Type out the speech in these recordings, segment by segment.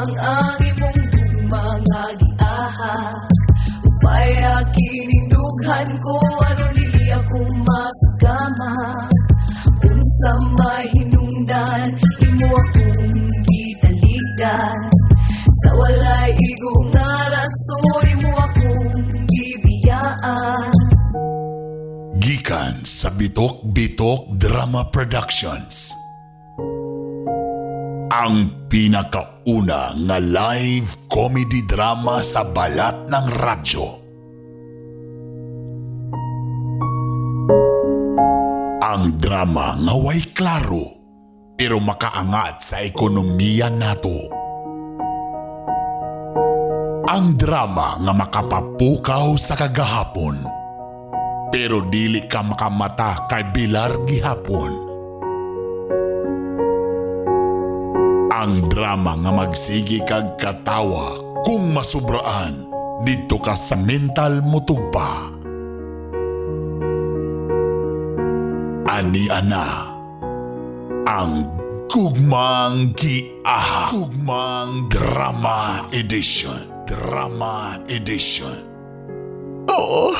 Tabang ang imong gugma nga giahak. Upaya kining dughan ko aron dili ako masugama. Unsa may hinungdan, imo akong gitaligdan. Sa walay igo nga rason, imo akong gibiyaan. Gikan sa Bitok Bitok Drama Productions. Ang pinakauna nga live comedy drama sa balat ng radyo. Ang drama nga way klaro pero makaangat sa ekonomiya nato. Ang drama nga makapapukaw sa kagahapon pero dili ka makamata kay Bilar gihapon. Ang drama nga magsigi kag katawa kung masubraan didto ka sa mental motugpa. Ani ana ang Gugmang Giahak. Gugmang Drama Edition. Drama Edition. Oo.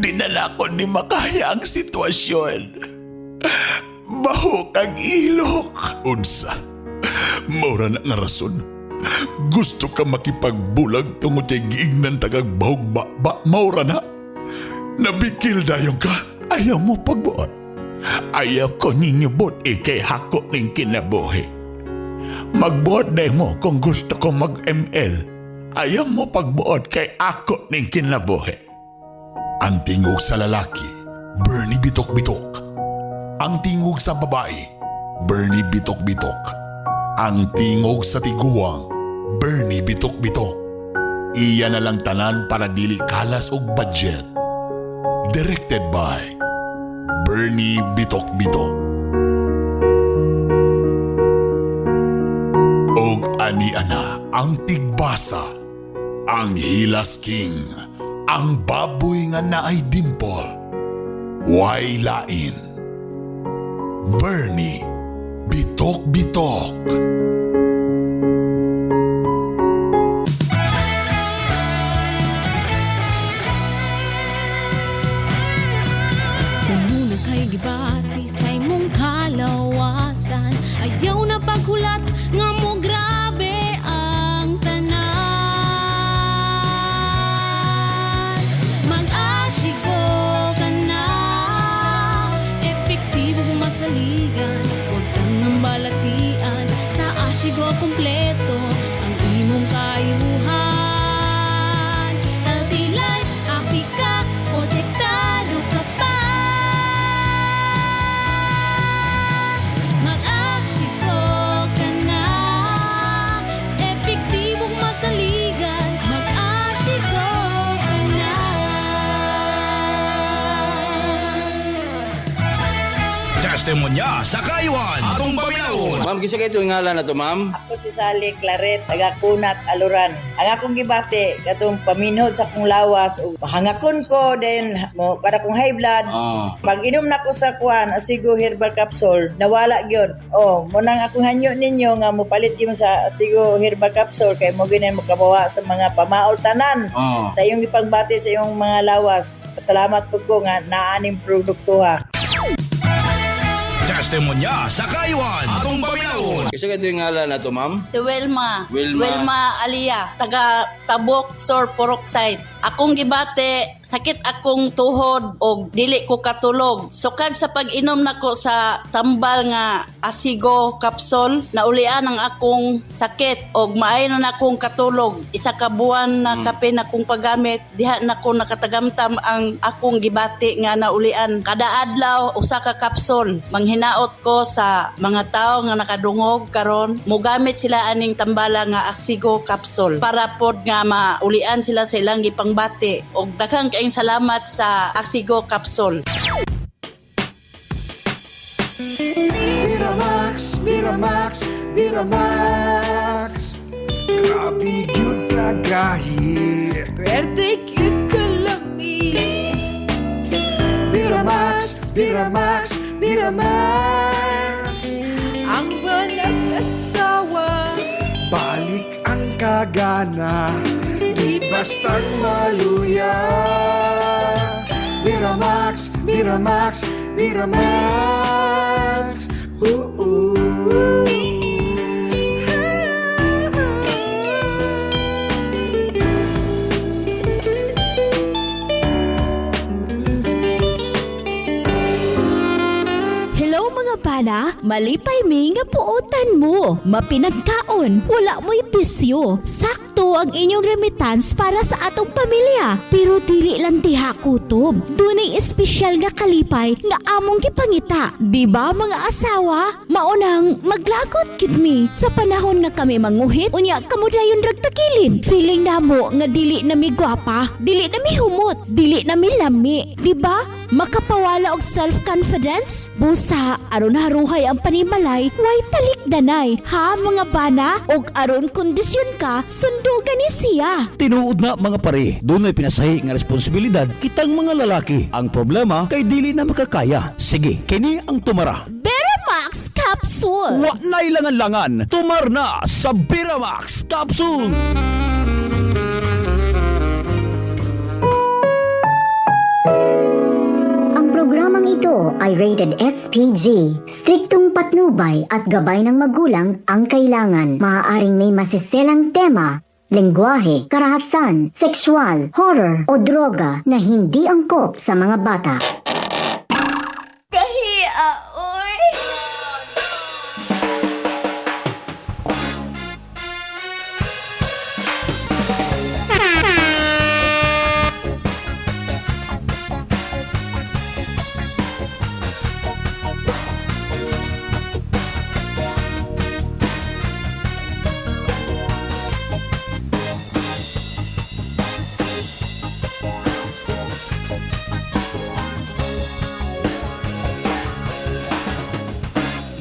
Dinala ko ni makaya ang sitwasyon. Bahok ang ilok. Unsa? Maura na nga rason. Gusto ka makipagbulag tungod kay giignan tagag bahog ba, ba maura na. Nabikil dayon ka. Ayaw mo pagbuot. Ayaw ko ninyo buot ikay hako ning kinabuhi. Magbuot day mo kung gusto ko mag-ML. Ayaw mo pagbuot kay ako ning kinabuhi. Ang tingog sa lalaki, Bernie Bitok Bitok. Ang tingog sa babae, Bernie Bitok Bitok. Ang tingog sa tiguang, Bernie Bitok Bitok. Iya na lang tanan para dili kalas og budget. Directed by Bernie Bitok Bitok. Og ani ana ang tigbasa, ang Hilas King, ang baboy nga naay dimple, way lain. Bernie Bitok Bitok. Umuna kay gibati sa imong kalawasan. Ayaw na paghulat nga mo grabe ang tanan. Mag-asigo ka na, epektibo masaligan. Huwag kang balatian, sa asigo kompleto ang imong kayuhan. Healthy life, happy ka, protektado ka pa. Mag-asigo ka na, epektibong masaligan. Mag-asigo ka na. Testimonya sa Kayuan. Atong paminawon. Ma'am, kinsa kay itong ngalan na to, ma'am? Ako si Sally Claret, taga Kunat, Aluran. Ang akong gibati, katong paminhod sa akong lawas, ug hangakon ko, then mo, para kong high blood, pag inom na ko sa kuan, Asigo Herbal Capsule, nawala gyud. Oh, mo nang akong hanyo ninyo nga mopalit gyud mo sa Asigo Herbal Capsule kay mo gyud mo kabawa sa mga pamaol tanan. Sa iyong gipagbati sa iyong mga lawas. Salamat po ko nga naaning produkto ha. Testimonya sa Kayuan. Atong paminawon. Kinsa kay itong ngalan na to, ma'am? Si Wilma. Wilma. Alia, taga Tabok, Sor Porok Size. Akong gibate, sakit akong tuhod og dili ko katulog. Sukad sa pag-inom nako sa tambal nga Asigo capsule, naulian ang akong sakit og maayo na akong katulog. Isa ka buwan na kape na akong paggamit, diha na ko nakatagamtam ang akong gibati nga naulian. Kada adlaw usa ka capsule. Manghinaot ko sa mga tao nga nakadungog karon, mogamit sila aning tambala nga Asigo capsule para pod nga maulian sila sa ilang gipangbati. Og daghang kaayong salamat sa Asigo capsule. Miramax, Miramax, Miramax. Grabe gyud kagahi. Pwerte cute kalami. Miramax, Miramax, Miramax. Ang banag-asawa. Gana di bastang maluya. Miramax, Miramax, Miramax. Ooh. Hello mga bana, malipay mi nga puotan mo. Mapinagkaon, wala mo'y bisyo. Sakto ang inyong remittance para sa atong pamilya. Pero dili lang diha kutob. Dunay espesyal nga kalipay nga among gipangita. Di ba mga asawa? Maunang maglagot gid mi sa panahon nga kami manguhit, unya kamo dayon ragtakilid. Feeling namo nga dili na mi gwapa, dili na mi humot, dili na mi lami. Di ba? Makapawala og self-confidence? Busa, aron haruhay ang panimalay, way talikdanay. Ha mga bana? Og aron kondisyon ka, sundugan ni siya. Tinuod na mga pare, dunay pinasahi nga responsibilidad kitang mga lalaki. Ang problema kay dili na makakaya. Sige, kini ang tumara. Beramax Capsule! Wa na'y langan-langan, tumar na sa Biramax Capsule. Ang programang ito ay rated SPG. Striktong patnubay at gabay ng magulang ang kailangan. Maaaring may masiselang tema, lengguwahe, karahasan, sexual, horror o droga na hindi angkop sa mga bata. Kahia, oy!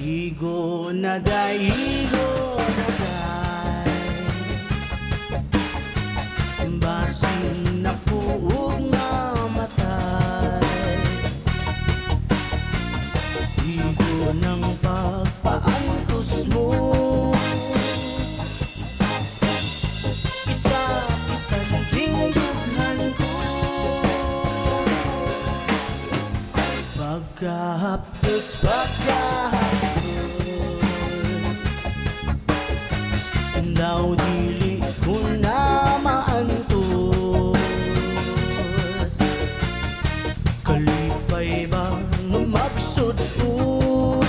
Igo na day, igo na day. Basin na puog nga matay. Igo ng pagpaantos mo. Isa kitang dughan ko. Pagkahapdos, pagkahapdos daw dili ko na maantos. Kalipay ba nga magsud-od?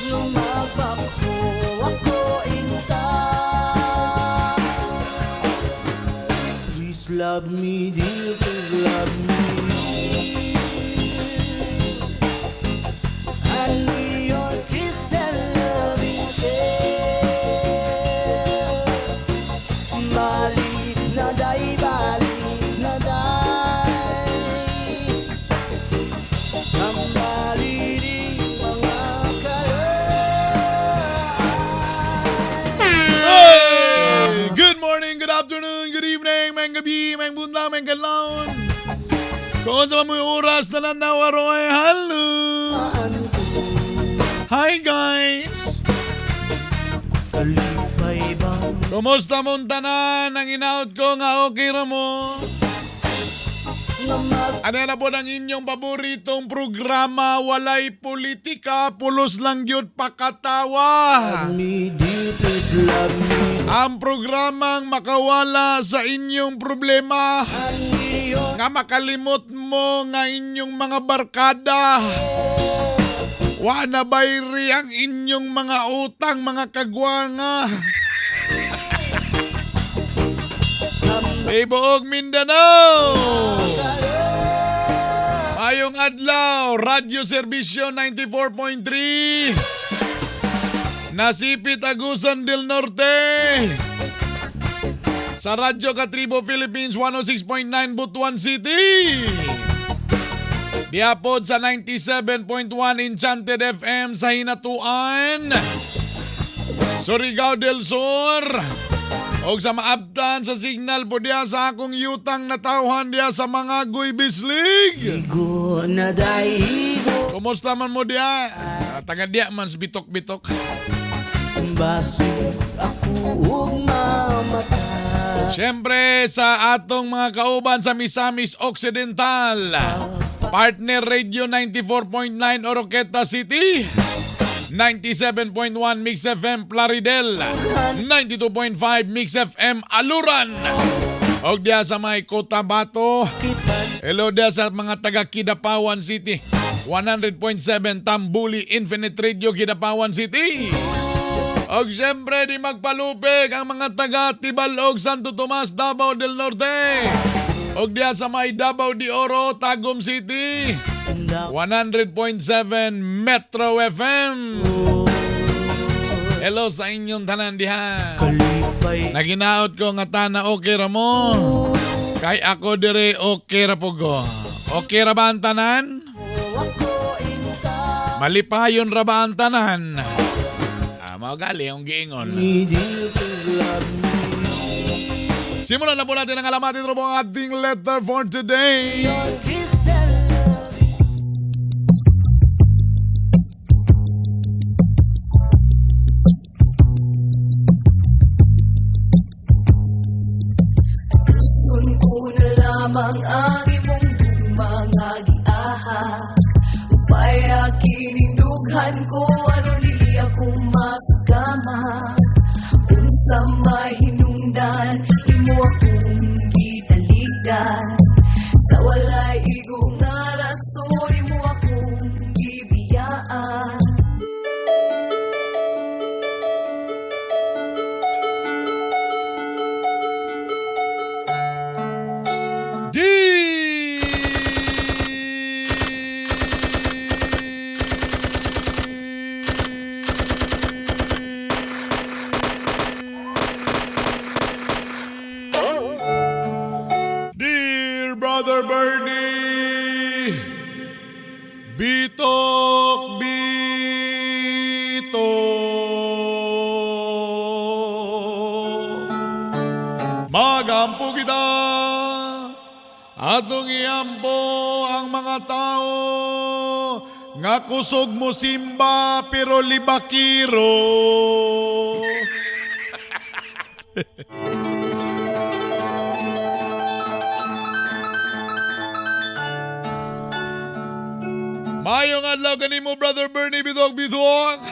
Nga magbako ako inta. Please love me, dear, please love me. I need your kiss and loving care. Balik na day, balik na day. Kambali di mga Hey! Good morning, good afternoon, good evening, may gabi, may buntag, may kadlawon. Kung sa mo oras na nanawaroy, hello! Hi guys! Kalipay ba Kumusta mong tanan? Ang inaot ko nga okay ra mo. Ano na po ang inyong paboritong programa? Walay politika, pulos lang yun pakatawa. me, dear, please love me. Ang programang makawala sa inyong problema. Nga makalimot mo nga inyong mga barkada. Wa na bayri ang inyong mga utang, mga kagwanga. Tibuok Mindanao! Mayong adlaw, Radyo Serbisyo 94.3. Nasipit Agusan del Norte. Sa Radyo Katribo Philippines 106.9 Butuan City. Diapod sa 97.1 Enchanted FM sa Hinatuan. Surigao del Sur. Og sa maabtan sa signal po diya sa akong yutang natawhan diya sa mga Guybislig. Igo na day, igo Kumusta man mo diya? Taga diya man sa bitok-bitok. Basig ako og mamatay. Siyempre sa atong mga kauban sa Misamis Occidental, Partner Radio 94.9 Oroqueta City, 97.1 Mix FM Plaridel, 92.5 Mix FM Aluran. Og diya sa may Cotabato. Hello diya sa mga taga Kidapawan City. 100.7 Tambuli Infinite Radio Kidapawan City. Og siyempre di magpalupig ang mga taga Tibalog, Santo Tomas, Davao del Norte. Og diya sa may Davao de Oro, Tagum City. 100.7 Metro FM. Hello sa inyong tanan diha. Naginaot ko nga tana okay ra mo. Kay ako dire okay ra po ko. Okay ra ba ang tanan? Malipayon ra ba ang tanan? Ah, mao gali ang giingon. Simulan na po natin ang alamatin po ang ating letter for today. Gusto ko na lamang ang imong gugma nga giahak. Upaya kinindughan ko aron dili ako masugama. Unsa may hinungdan imo akong gitaligdan. Sa walay igo nga rason imo akong gibiyaan. Dear Brother Bernie, Bitok, bitok. Magampo kita. Atong iampo ang mga tao nga kusog mo simba pero libakiro. Mayong adlaw kanimo, Brother Bernie Bitok Bitok.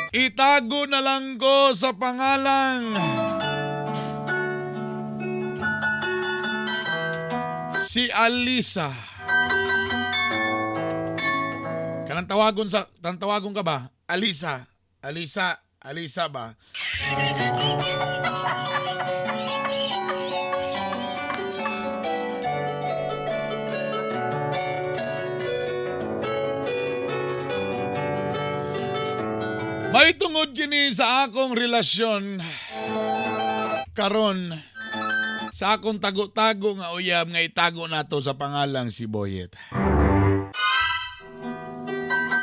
Itago na lang ko sa pangalang si Alisa. Kanang tawagon sa kanang tawagon ka ba? Alisa. Alisa, Alisa ba? May tungod kini sa akong relasyon karon sa akong tago-tago nga uyab nga itago nato sa pangalang si Boyet.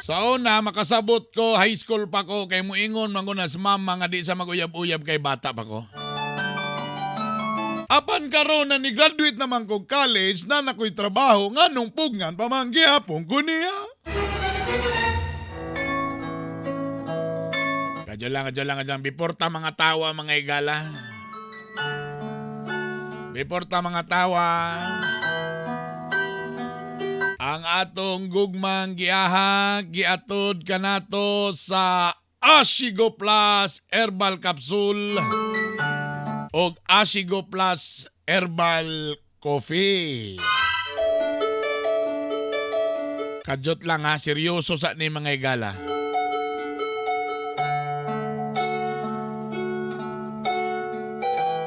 Sa una, makasabot ko, high school pa ko, kay muingon man ko na sa mama nga di sa maguyab-uyab kay bata pa ko. Apan karon na ni-graduate naman ko college na nakoy trabaho nga nung pugngan pa man gihapon ko niya. Kadyo lang, kadyo lang, kadyo lang. Before ta mga tawa, mga igala. Before ta mga tawa, ang atong gugmang giahak, giatod kanato sa Ashigo Plus Herbal Capsule og Ashigo Plus Herbal Coffee. Kadyot lang ha, seryoso sa ni mga igala.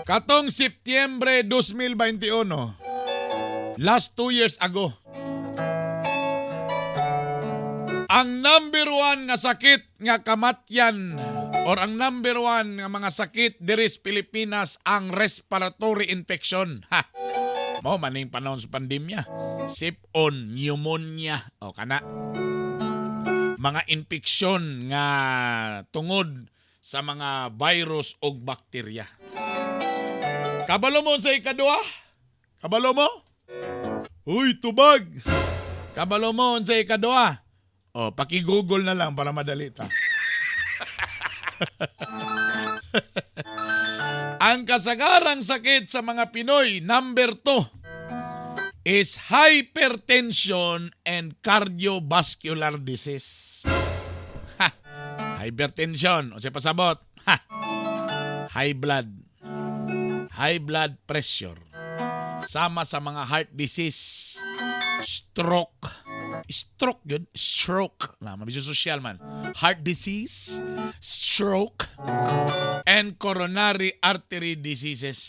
Katong Setyembre 2021, last 2 years ago, ang number one nga sakit nga kamatyan or ang number one nga mga sakit diris Pilipinas ang respiratory infection. Ha. Mao maning panahon sa pandemya. Sipon, pneumonia, o kana. Mga infeksyon nga tungod sa mga virus o bakterya. Kabalo mo sa ikaduha? Kabalo mo? Uy, tubag! Kabalo mo sa ikaduha? Oh, paki-Google na lang para madali ta. Ang kasagarang sakit sa mga Pinoy, number 2, is hypertension and cardiovascular disease. Ha! Hypertension, o siya pasabot. Ha! High blood. High blood pressure. Sama sa mga heart disease, stroke. Stroke yun? Stroke. Na, mabisyo social man. Heart disease, stroke, and coronary artery diseases.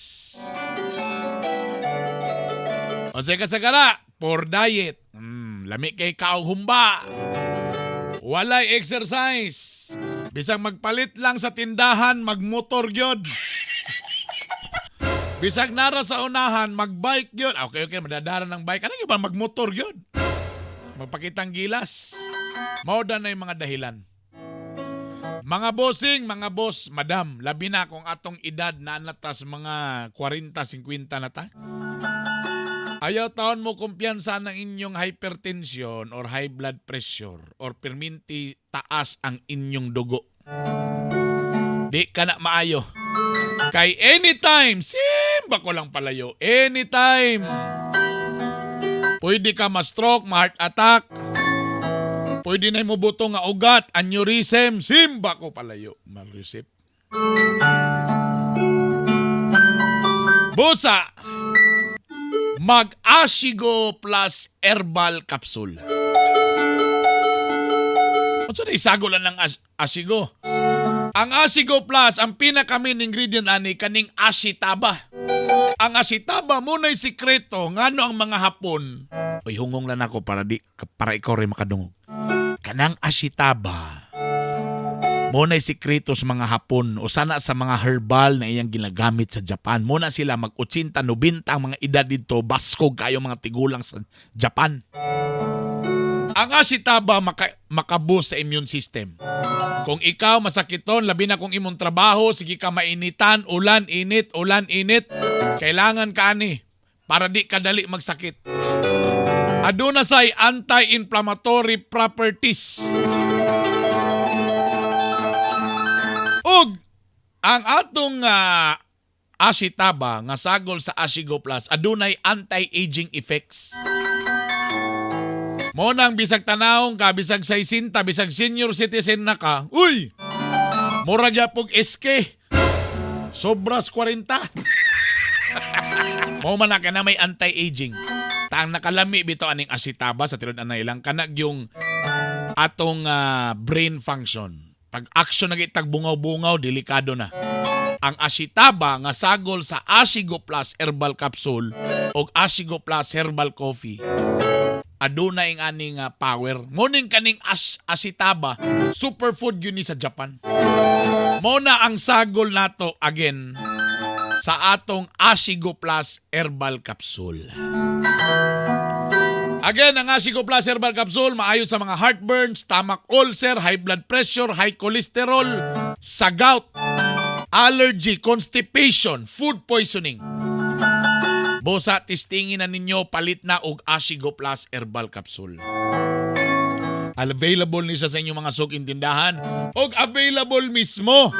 O sa kasagara, poor diet. Lami kay kaong humba. Walay exercise. Bisag magpalit lang sa tindahan, magmotor gyud. Bisag nara sa unahan, magbike gyud. Ah, okay, okay, madadara ng bike. Ano yung ba magmotor gyud? Magpakitang gilas. Mao na yung mga dahilan. Mga bossing, mga boss, madam, labi na kung atong edad na nata sa mga 40, 50 na ta. Ayaw taon mo kumpiyansa ng inyong hypertension or high blood pressure or perminti taas ang inyong dugo. Di ka na maayo. Kay anytime, simba ko lang palayo, anytime. Pwede ka ma-stroke, ma-heart attack. Pwede na mo buto nga ugat, aneurysm, simba ko palayo. Marisip. Busa, mag-Asigo Plus Herbal Capsule. Unsa na isago lang ng Asigo? Ang Asigo Plus, ang pinaka main ingredient ani kaning asitaba. Ang asitaba mo na'y sikreto ngano ang mga Hapon. Uy, hungong lang ako para di para ikaw rin makadungog. Kanang asitaba mo na'y sikreto sa mga Hapon o sana sa mga herbal na iyang ginagamit sa Japan. Muna sila mag 80, 90 ang mga edad dito, baskog kayo mga tigulang sa Japan. Ang asitaba makaboost sa immune system. Kung ikaw masakiton, labi na kung imong trabaho, sige ka mainitan, ulan, init, ulan, init, kailangan ka ani para di ka dali magsakit. Aduna say anti-inflammatory properties. Ug ang atong asitaba nga sagol sa Asigo Plus adunay anti-aging effects. Mo nang bisag tanawong ka, bisag 60, bisag senior citizen na ka, uy! Mura gyapog SK. Sobras 40. Mo man na ka na may anti-aging. Taang nakalami bitaw aning asitaba sa tinud anay lang kanag yung atong brain function. Pag action nagitag bungaw-bungaw, delikado na. Ang asitaba nga sagol sa Asigo Plus Herbal Capsule o Asigo Plus Herbal Coffee, aduna ing aning power. Muning kaning asitaba, superfood yun ni sa Japan. Mo na ang sagol nato again sa atong Asigo Plus Herbal Capsule. Again, ang Asigo Plus Herbal Capsule maayo sa mga heartburn, stomach ulcer, high blood pressure, high cholesterol, sa gout, allergy, constipation, food poisoning. Bosa, testingin na ninyo, palit na og Asigo Plus Herbal Capsule. Available ni siya sa inyong mga suking tindahan og available mismo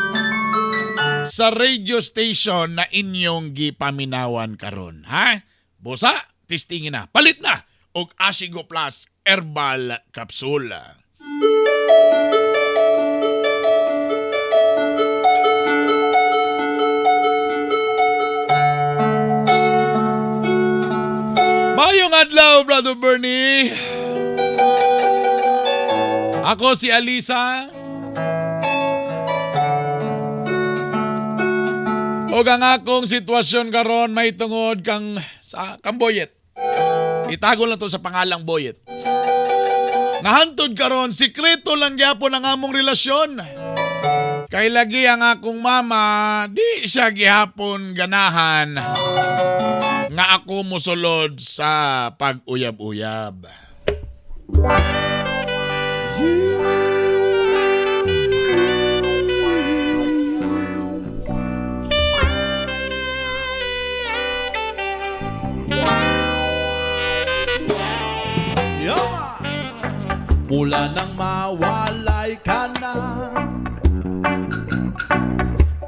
sa radio station na inyong gipaminawan karon, ha? Bosa, testingin na. Palit na og Asigo Plus Herbal Capsule. Mayong adlaw, Brother Bernie. Ako si Alisa. Og ang akong sitwasyon karon may tungod kang sa kang Boyet. Itago lang to sa pangalang Boyet. Nahantod karon sikreto lang gyapon ang among relasyon. Kay lagi ang akong mama di siya gihapon ganahan nga ako mosulod sa pag-uyab-uyab. Mula nang mawalay ka na,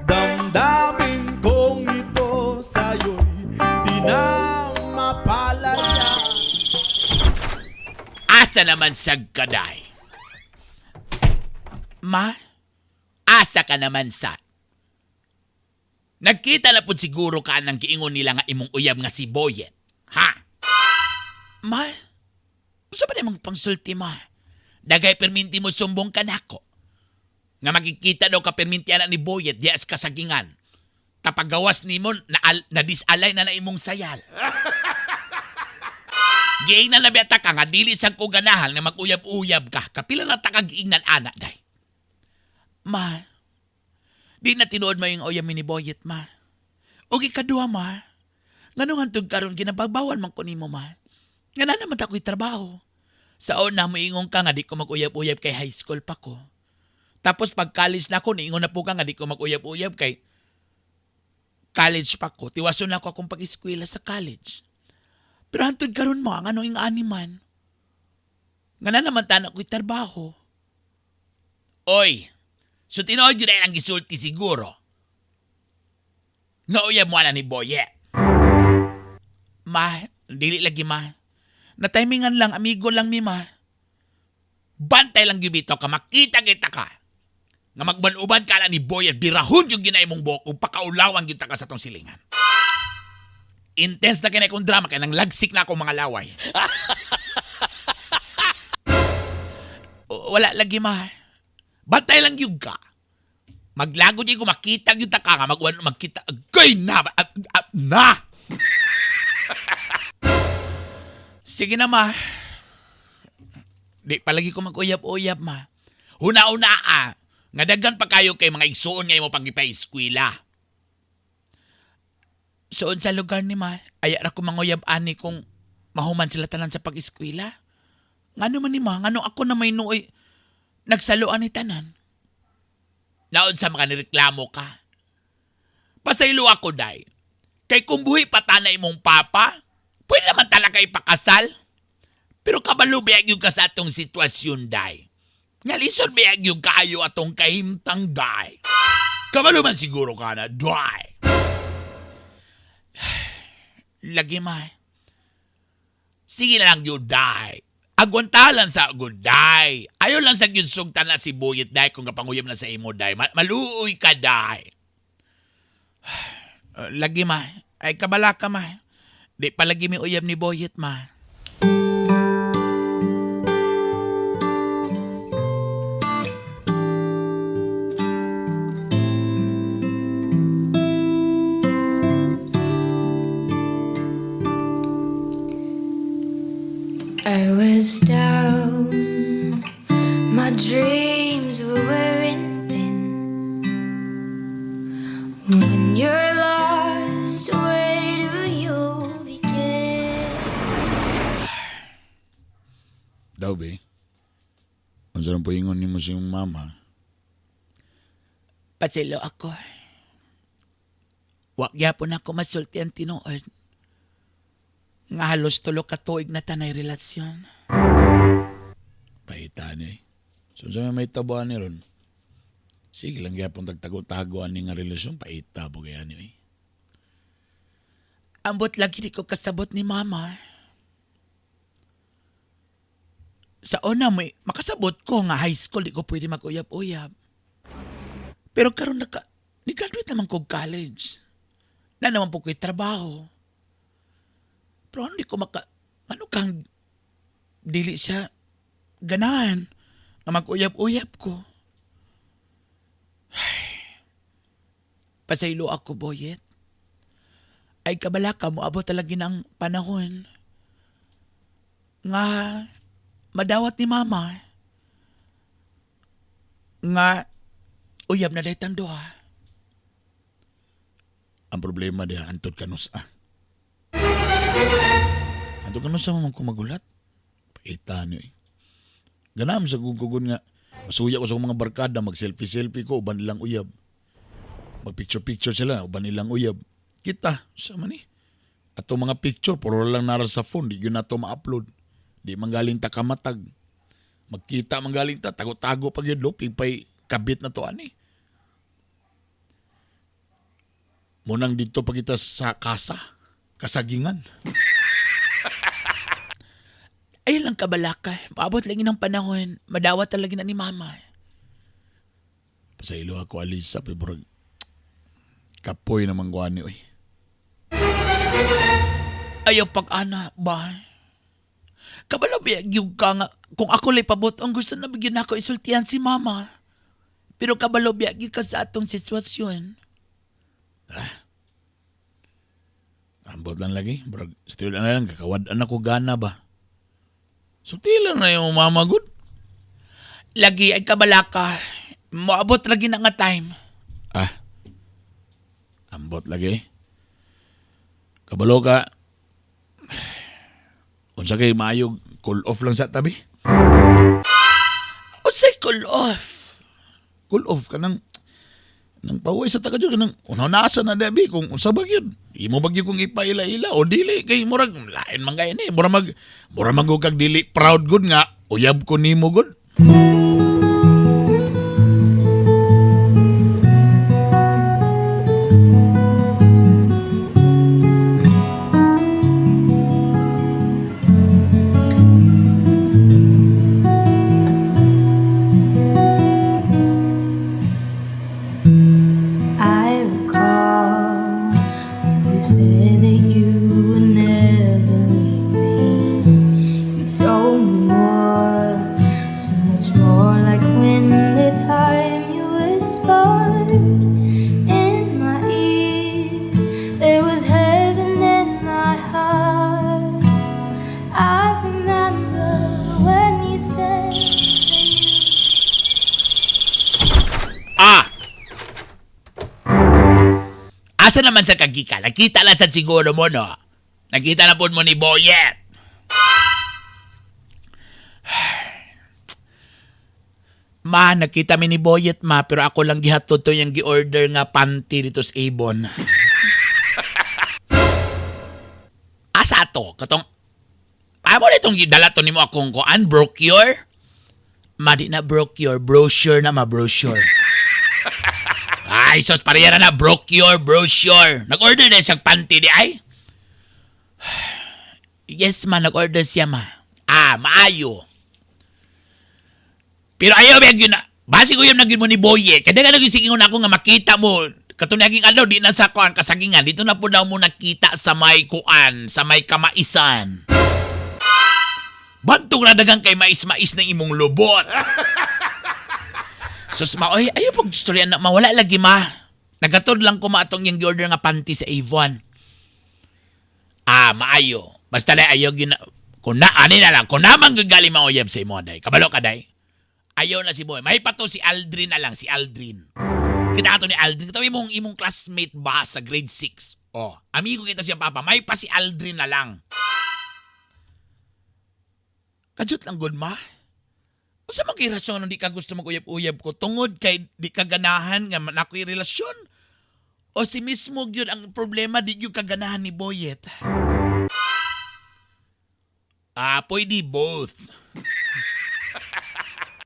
damdamin kong ito sa'yo'y di na mapalaya. Asa naman sagkaday? Ma, asa ka naman sa? Nagkita na po siguro ka ng giingon nila nga imong uyab nga si Boyet. Ha? Ma, usa ba namang pangsulti ma? Dagay perminti mo sumbong ka nako. Nga makikita daw ka perminti anak ni Boyet diya sa kasagingan. Tapagawas nimo na, na disalay na na imong sayal. Giingnan na beta ka nga dili sang ko ganahan nga mag-uyab-uyab ka. Kapila na ta ka giingnan ana day. Ma, di na tinuod mo yung uyab ni Boyet, ma. Og ikaduha, ma. Nganong hantog karon ginabagbawal man ko nimo, ma. Nga na naman ako'y trabaho. Sa una moingon ka nga di ko mag-uyab-uyab kay high school pa ko. Tapos pag college na ako, niingon na po ka nga di ko mag-uyab-uyab kay college pa ko. Tiwason na ako akong pag-eskwela sa college. Pero hantod karon mo, ang anong ing man. Nga na naman tanak ko'y trabaho. Oy, so tinuod yun ay ang gisulti siguro. Nga uyab mo na ni Boye. Ma, dili lagi ma. Na-timingan lang, amigo lang mi ma. Bantay lang gyud ka, makita kita ka. Nga magban-uban ka na ni Boye, birahon yung ginay mong buhok ug pakaulawan gyud ta ka sa tong silingan. Intense na kinay kong drama kay nang lagsik na akong mga laway. Wala lagi ma. Bantay lang gyud ka. Maglago di ko makita gyud ta ka nga magwan magkita. Agay na na. Sige na ma. Di palagi ko mag-uyab-uyab ma. Huna-una ah. Nga daghan pa kayo kay mga igsuon nga imo pang gipa-eskwela. Suod sa lugar ni ma, ay ra ko manguyab ani kung mahuman sila tanan sa pag-eskwela. Ngano man ni ma, ngano ako na may nuoy nagsaluan ni tanan. Naon sa mga nireklamo ka. Pasaylo ako, day. Kay kung buhi pa tana imong papa, pwede naman talaga ipakasal. Pero kabalo biyag yung ka sa atong sitwasyon, day. Nga lisod biyag yung kaayo atong kahimtang, day. Kabalo man siguro ka na, day. Lagi ma. Sige na lang yun, day. Agwantalan sa good, day. Ayaw lang sa gyud sugtan na si Buyit, day, kung kapanguyab na sa imo, day. Maluoy ka, day. Lagi ma. Ay, kabala ka, ma. Di palagi mi uyab ni Boyet, ma. I was down, my dreams were wearing thin. When you're lost, where do you begin? Daw be. Unsa nang poingon nimo sa imong mama? Pasilo ako. Wa gyapon ako masulti ang tinuod. Nga halos tulo ka tuig na tanay relasyon. Pahita ni. So unsa may tabuan ni ron? Sige lang gyapon tagtago-tago ani nga relasyon, paita po kay ani oy. Ambot lagi di ko kasabot ni mama. Sa una may makasabot ko nga high school di ko pwede mag-uyab-uyab. Pero karon naka ni-graduate naman ko college. Na naman po ko'y trabaho. Pero ano di ko maka ano kang dili siya ganahan nga mag-uyab-uyab ko. Ay, pasaylo ako, Boyet. Ay kabala ka, moabot talaga ng panahon nga madawat ni mama nga uyab na daytan duha. Ang problema diha antod kanus ah. Antod kanus sa man ko magulat. Paita ni oy. Ganam sa gugugon nga masuya ko sa akong mga barkada mag-selfie-selfie ko uban nilang uyab. Mag-picture-picture sila uban nilang uyab. Kita sa man ni. Ato mga picture puro lang nara sa phone di gyud nato ma-upload. Di man galing ta kamatag. Magkita man galing ta, tago-tago pag yun, lupig pa'y kabit na to ani. Munang dito pa kita sa kasa, kasagingan. Ayun lang kabalaka. Paabot lagi ng panahon. Madawat talaga na ni mama. Pasaylo ako, Alisa, pero murag, kapoy naman ko ani, oy. Ayaw pag-ana ba? Kabalo ba yung ka nga, kung ako lay pabot, ang gusto na bigyan ako isultihan si mama. Pero kabalo biyag ka sa atong sitwasyon. Ambot lang lagi. Murag, still na lang, kakawad-an ako gana ba? Sultilan na yung mama, good. Lagi ay kabalaka. Moabot lagi na nga time. Ah, ambot lagi. Kabalo ka. Unsa kay maayo, cool off lang sa tabi. Unsay cool off? Cool off ka nang nang pauwi sa taga ka nang unasa na dabi kung unsa ba gyud. Imo ba gyud kung ipaila-ila o dili kay murag lain man kay ni. Mura mag kag dili proud gud nga uyab ko nimo gud. I recall you said that you would never leave me. You told me more, so much more, like when the time you whispered in my ear, there was heaven in my heart. I remember when you said that you. Ah! Asa naman sa kagika? Nakita lang sa siguro mo, no? Nakita na po mo ni Boyet. Ma, nakita mi ni Boyet, ma, pero ako lang gihatod to yung gi-order nga panty dito sa Avon. Asa to? Katong, amo na itong gidala to nimo akong kuan, brochure? Ma, di na brochure, brochure na ma, brochure. Ay, sos, pareha na na, brochure, brochure. Nag-order na siyang panty di ay? Yes, ma, nag-order siya, ma. Ah, maayo. Pero ayaw, beg yun na. Basi ko yun na mo ni Boye. Kaya nga naging na ako nga makita mo. Katunaging adlaw, di na sa kuan kasagingan. Dito na po daw mo nakita sa may kuan, sa may kamaisan. Bantog na dagang kay mais-mais na imong lubot. Sus ma, oy, ayaw pag istorya na, mawala lagi ma. Nagatod lang ko ma atong yung order nga panty sa Avon. Ah, maayo. Basta lang ayaw gina... Kung na, ani na lang, kung naman gagaling mauyab sa imo, day. Kabalo ka, day. Ayaw na si Boy. May pato si Aldrin na lang, si Aldrin. Kita ato ni Aldrin. Kita imong imong classmate ba sa grade 6? Oh, amigo kita siya papa. May pa si Aldrin na lang. Kajut lang good ma. Unsa man kay rason nga di ka gusto mag-uyab-uyab ko tungod kay di ka ganahan nga nakoy relasyon? O si mismo gyud ang problema di gyud ka ganahan ni Boyet? Ah, pwede both.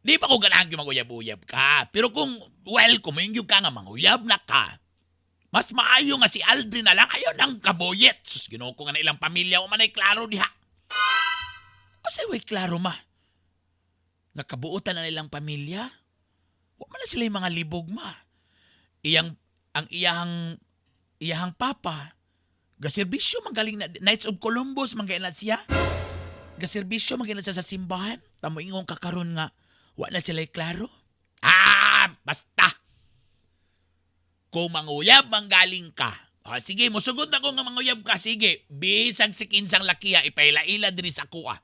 Di pa ko ganahan gyud mag-uyab-uyab ka. Pero kung well, kung moingyog ka nga manguyab na ka, mas maayo nga si Aldrin na lang ayaw nang kaboyet. Sus, Ginoo ko nga na ilang pamilya o manay klaro diha. O say way klaro ma. Nakabuotan na nilang pamilya. Wa man na sila yung mga libog ma. Iyang ang iyahang iyahang papa gaserbisyo magaling na Knights of Columbus man na siya. Gaserbisyo man na siya sa simbahan. Tamo ingong kakaron nga wa na sila klaro. Ah, basta. Kung manguyab manggaling ka. Ah, sige, musugod na ko nga manguyab ka. Sige, bisag si kinsang lakiya ipaila-ila diri sa kuha.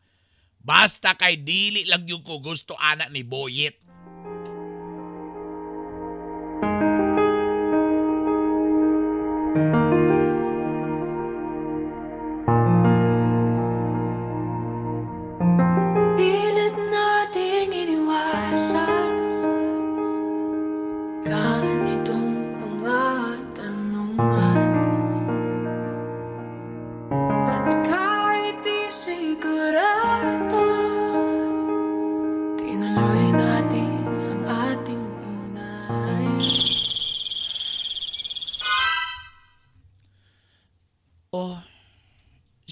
Basta kay dili lang yung ko gusto ana ni Boyet. Pilit nating iniwasan ganitong mga tanungan. At kahit di sigurado, di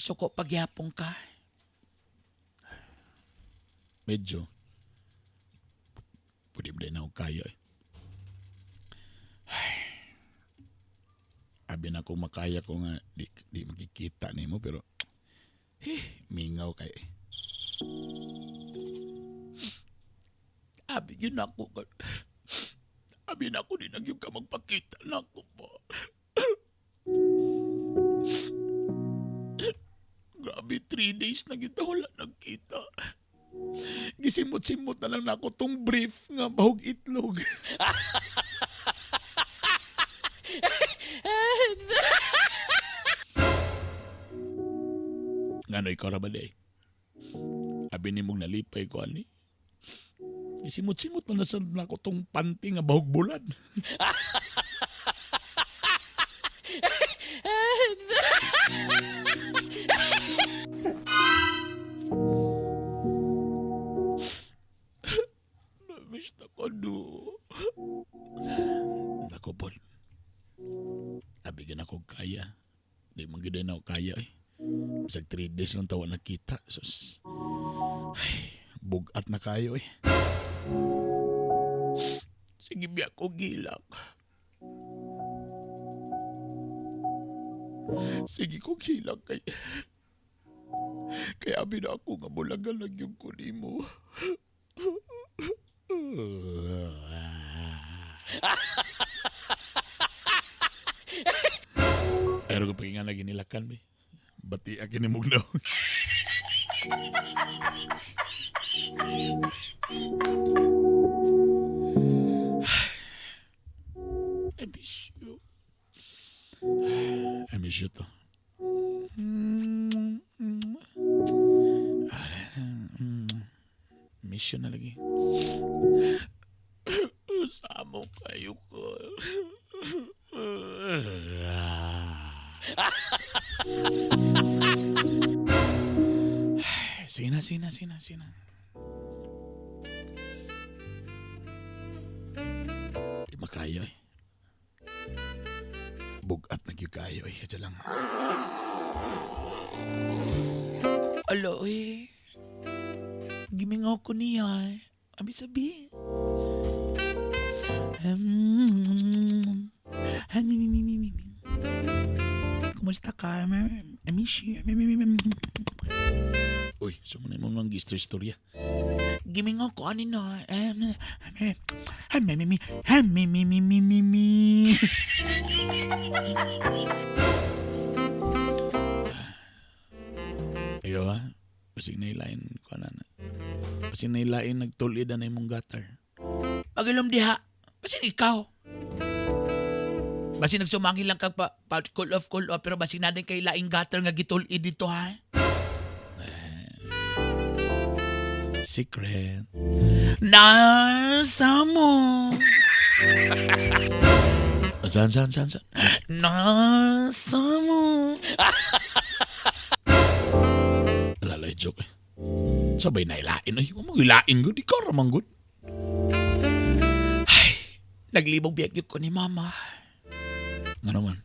Suko pagyapong ka. Medyo. Pwede ba na ako kaya eh. Ay. Abi na kung makaya ko nga di makikita nimo pero eh, mingaw kay eh. Abi yun ako. Abi na ako di nagyong ka magpakita na ako po. Grabe, 3 days na kita wala nagkita. Gisimot-simot na lang na ako tong brief nga bahog itlog. Ngano ikaw ra ba di? Abi nimong nalipay ko ani. Gisimot-simot man na sa nako tong panty nga bahog bulad. Namiss na ko do. Nako po. Abi na ko kaya. Di man gid na ako kaya eh. Bisag 3 days lang tawa nakita. Sus. Ay, bugat na kayo eh. Sige biya ko gilak. Sige ko gilak kay. Kaya abi na ako nga mulagan lang yung nimo. Pero kung nga lagi nilakan, be. Bati akin ni Mugnaw. I miss you. I miss you to. Miss you na lagi. Samo kayo ko. Sige na, sige na, sige na, sige na. Di makayo eh. Bugat na gyud kayo eh. Kasi lang. Alo, eh. Gimingaw ko niya eh. Abi sabi. Mi, mi, mi, mi, mi. Kumusta ka? I miss you. Uy, sumunay mo mga istorya. Gimingaw ko ani no. Mi, mi, mi, mi, mi, mi, mi, mi, mi. Iyo ha? Basig na ilain ko na na. Basig na ilain nagtulid na imong gutter. Pagilom diha. Basig ikaw. Basig nagsumangil lang kag pa cool off pero basig na din kay laing gutter nga gitulid dito ha. Secret. Nasa mo. Saan, saan, saan, saan? Nasa mo. Alalay joke eh. Sabay na ilain. Ay, mo ilain gud. Ikaw ramang gud. Naglibog biyag ko ni mama. Nga naman.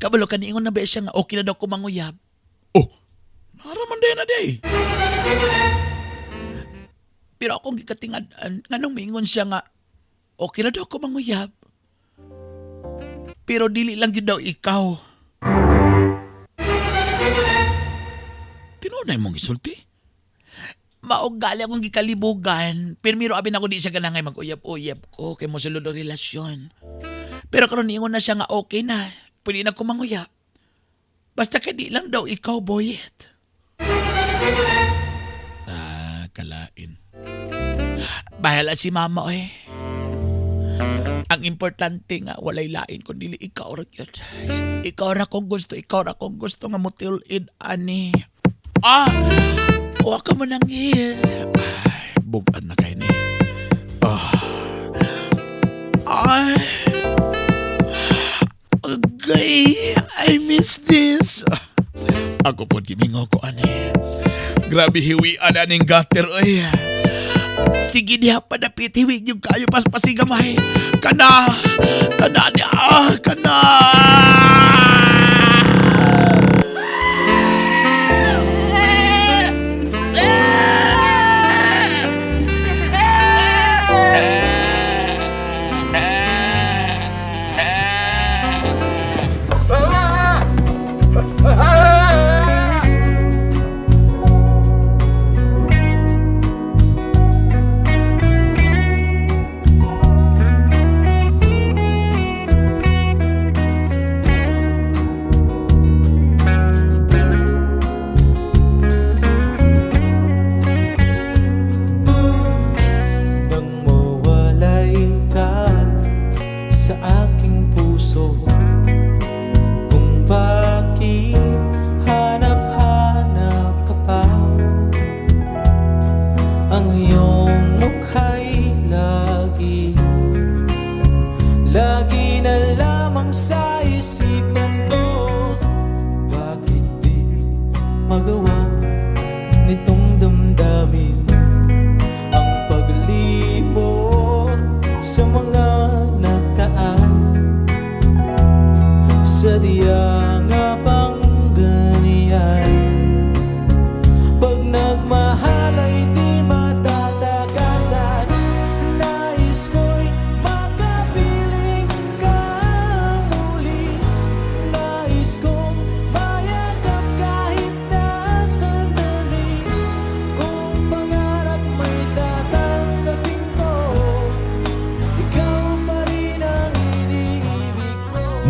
Kabalo ka niingon na ba siya nga okay na daw ko manguyab. Oh! Naraman din na day. Pero akong gikatingad-an, nganong miingon siya nga okay na daw ko manguyab. Pero dili lang gyud daw ikaw. Tinuod na imong gisulti. Mao gali akong gikalibugan. Pero miro abi na ko di siya ganangay mag-uyab-uyab ko kay mo sulod ang relasyon. Pero karon niingon na siya nga okay na. Pwede na ko manguyab. Basta kay di lang daw ikaw, Boyet. Ah, kalain. Bahala si mama, oy. Ang importante nga, walay lain kundi ikaw ra gyud. Ikaw ra kong gusto, ikaw ra kong gusto nga mutil-id ani. Ah! Wa ka mo nang hil. Bugad na kay ni. Ah, Ay! Agay! I miss this. Ako po gimingo ko ani. Grabe hiwian aning gutter oy. Sige diha padapit, hiwi yung kayo paspasigamay. Kana! Kana niya! Ah, kana!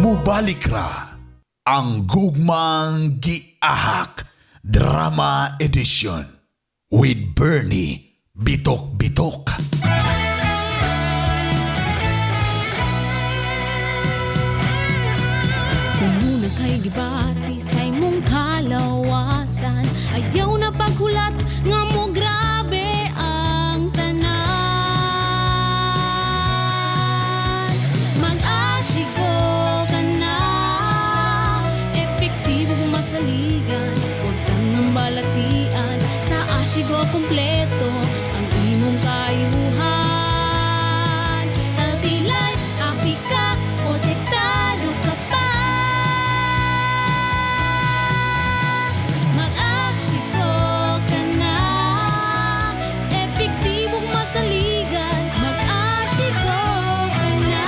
Mubalik ra ang Gugmang Giahak Drama Edition with Bernie Bitok Bitok. Kung muna kay gibati sa imong kalawasan, ayaw na paghulat nga mo grabe ang tanan. Mag-asigo ka na, epektibo kung masaligan, huwag tangang balatian. Sa Asigo kompleto ang imong kayuhan. Healthy life, happy ka, protektado ka pa. Mag-asigo ka na, epektibong masaligan. Mag-asigo ka na.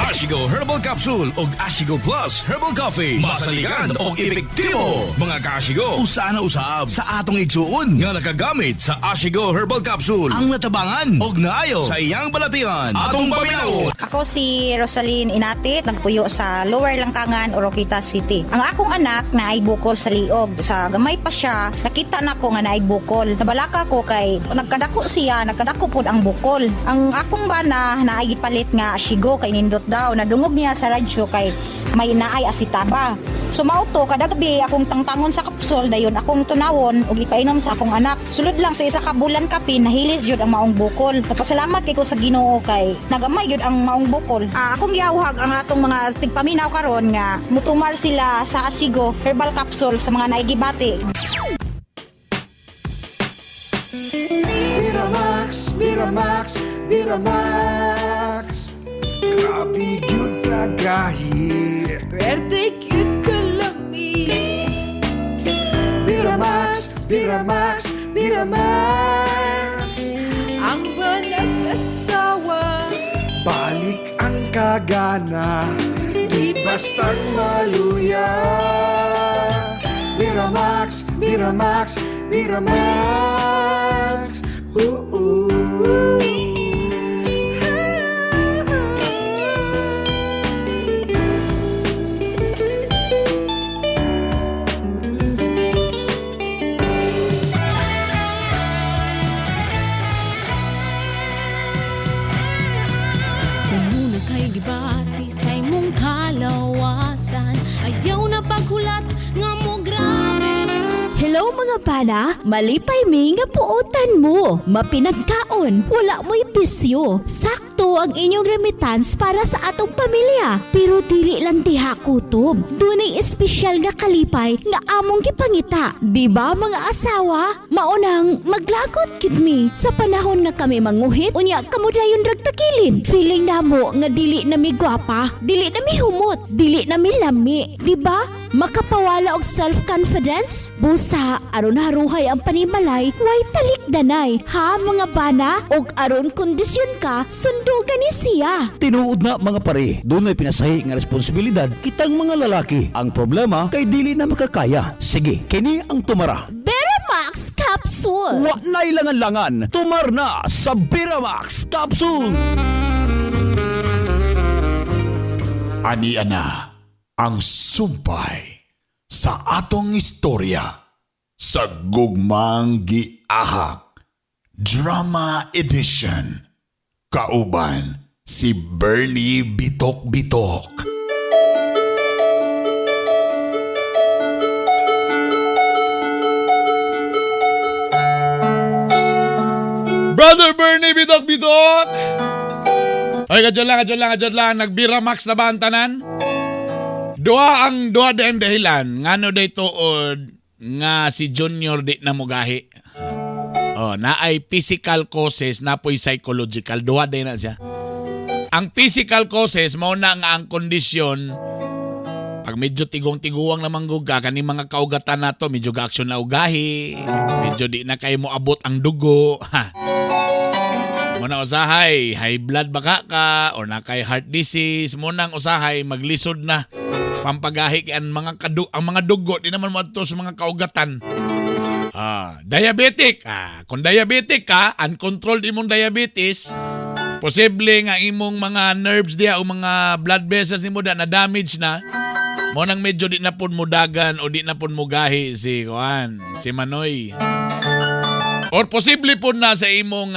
Ashigo Herbal Capsule og Ashigo Plus Herbal Coffee. Masaligan og epektibo. Mga kaashigo, usa na usab sa atong igsuon nga nakagamit sa Ashigo Herbal Capsule ang natabangan og naayo sa iyang balatian. Atong paminaw. Ako si Rosaline Inatit, nagpuyo sa Lower Langkangan, Oroquieta City. Ang akong anak na ay bukol sa liog. Sa gamay pa siya, nakita na ko nga naay bukol. Nabalaka ko kay nagkadako siya, nagkadako pod ang bukol. Ang akong bana na ay gipalit nga ashigo kay nindot daw. Nadungog niya sa radyo kay may naay asitaba. So mao to kada gabi akong tangtangon sa kapsol dayon akong tunawon ug ipainom sa akong anak. Sulod lang sa isa ka bulan kapin nahilis jud ang maong bukol. Nagpasalamat kay ko sa Ginoo kay nagamay jud ang maong bukol. Akong giawhag ang atong mga tigpaminaw karon nga mutumar sila sa Asigo herbal capsule sa mga naigibati. Miramax, Miramax, Miramax. Grabe gyud kagahi. Pwerte cute kalami. Miramax, Miramax, Miramax. Ang nag-asawa. Balik ang kagana, di bastang maluya. Miramax, Miramax, Miramax. Oo. Kung muna kay gibati sa imong kalawasan, ayaw na paghulat nga mo grabe. Hello mga bana, malipay mi nga puotan mo. Mapinagkaon, wala mo'y bisyo. Sakto ang inyong remittance para sa atong pamilya. Pero dili lang diha kutob. Dunay espesyal nga kalipay nga among gipangita. Di ba mga asawa? Maunang maglagot gid mi sa panahon nga kami manguhit unya kamo dayon ragtakilid. Feeling namo nga dili na mi gwapa, dili na mi humot, dili na mi lami. Di ba? Makapawala og self-confidence? Busa, aron haruhay ang panimalay, way talikdanay. Ha mga bana? Og aron kondisyon ka, sundugan ni siya. Tinuod na mga pare, dunay pinasahi nga responsibilidad kitang mga lalaki. Ang problema kay dili na makakaya. Sige, kini ang tumara. Beramax Capsule. Wa na'y langan-langan, tumar na sa Beramax Capsule. Ani ana ang sumpay sa atong istorya sa Gugmang Giahak Drama Edition. Kauban si Bernie Bitok Bitok. Brother Bernie, bitok bitok! Ay, kadyan lang, kadyan lang, kadyan lang. Nagbira max na ba ang tanan? Duha ang duha din dahilan. Ngano day tuod nga si Junior di na mugahi. Oh, naay physical causes, napoy psychological. Duha din na siya. Ang physical causes, mao na nga ang kondisyon pag medyo tigong-tiguang naman gug ka, kani mga kaugatan nato, medyo ga-action na ugahi, medyo di na kayo mo abot ang dugo. Ha. Muna usahay, high blood baka ka, or na kay heart disease, munang usahay, maglisod na pampagahi kay ang mga ang mga dugo, di naman mo adto sa mga kaugatan. Diabetic. Kung diabetic ka, uncontrolled imong diabetes, Posible nga imong mga nerves diha o mga blood vessels nimo da na damage na. Mo nang medyo di na pud mo dagan o di na pud mo gahi si kuan, si Manoy. Or posible po na sa imong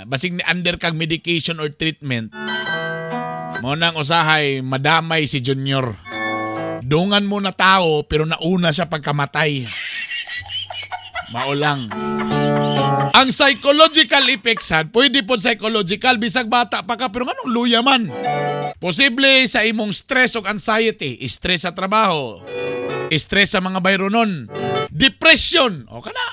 basig ni under kag medication or treatment. Mo nang usahay madamay si Junior. Dungan mo na tao pero nauna siya pagkamatay. Mao lang. Ang psychological effects han, pwede po psychological bisag bata pa ka pero nganong luya man. Posible sa imong stress o anxiety, stress sa trabaho, stress sa mga bayronon, depression, o kana.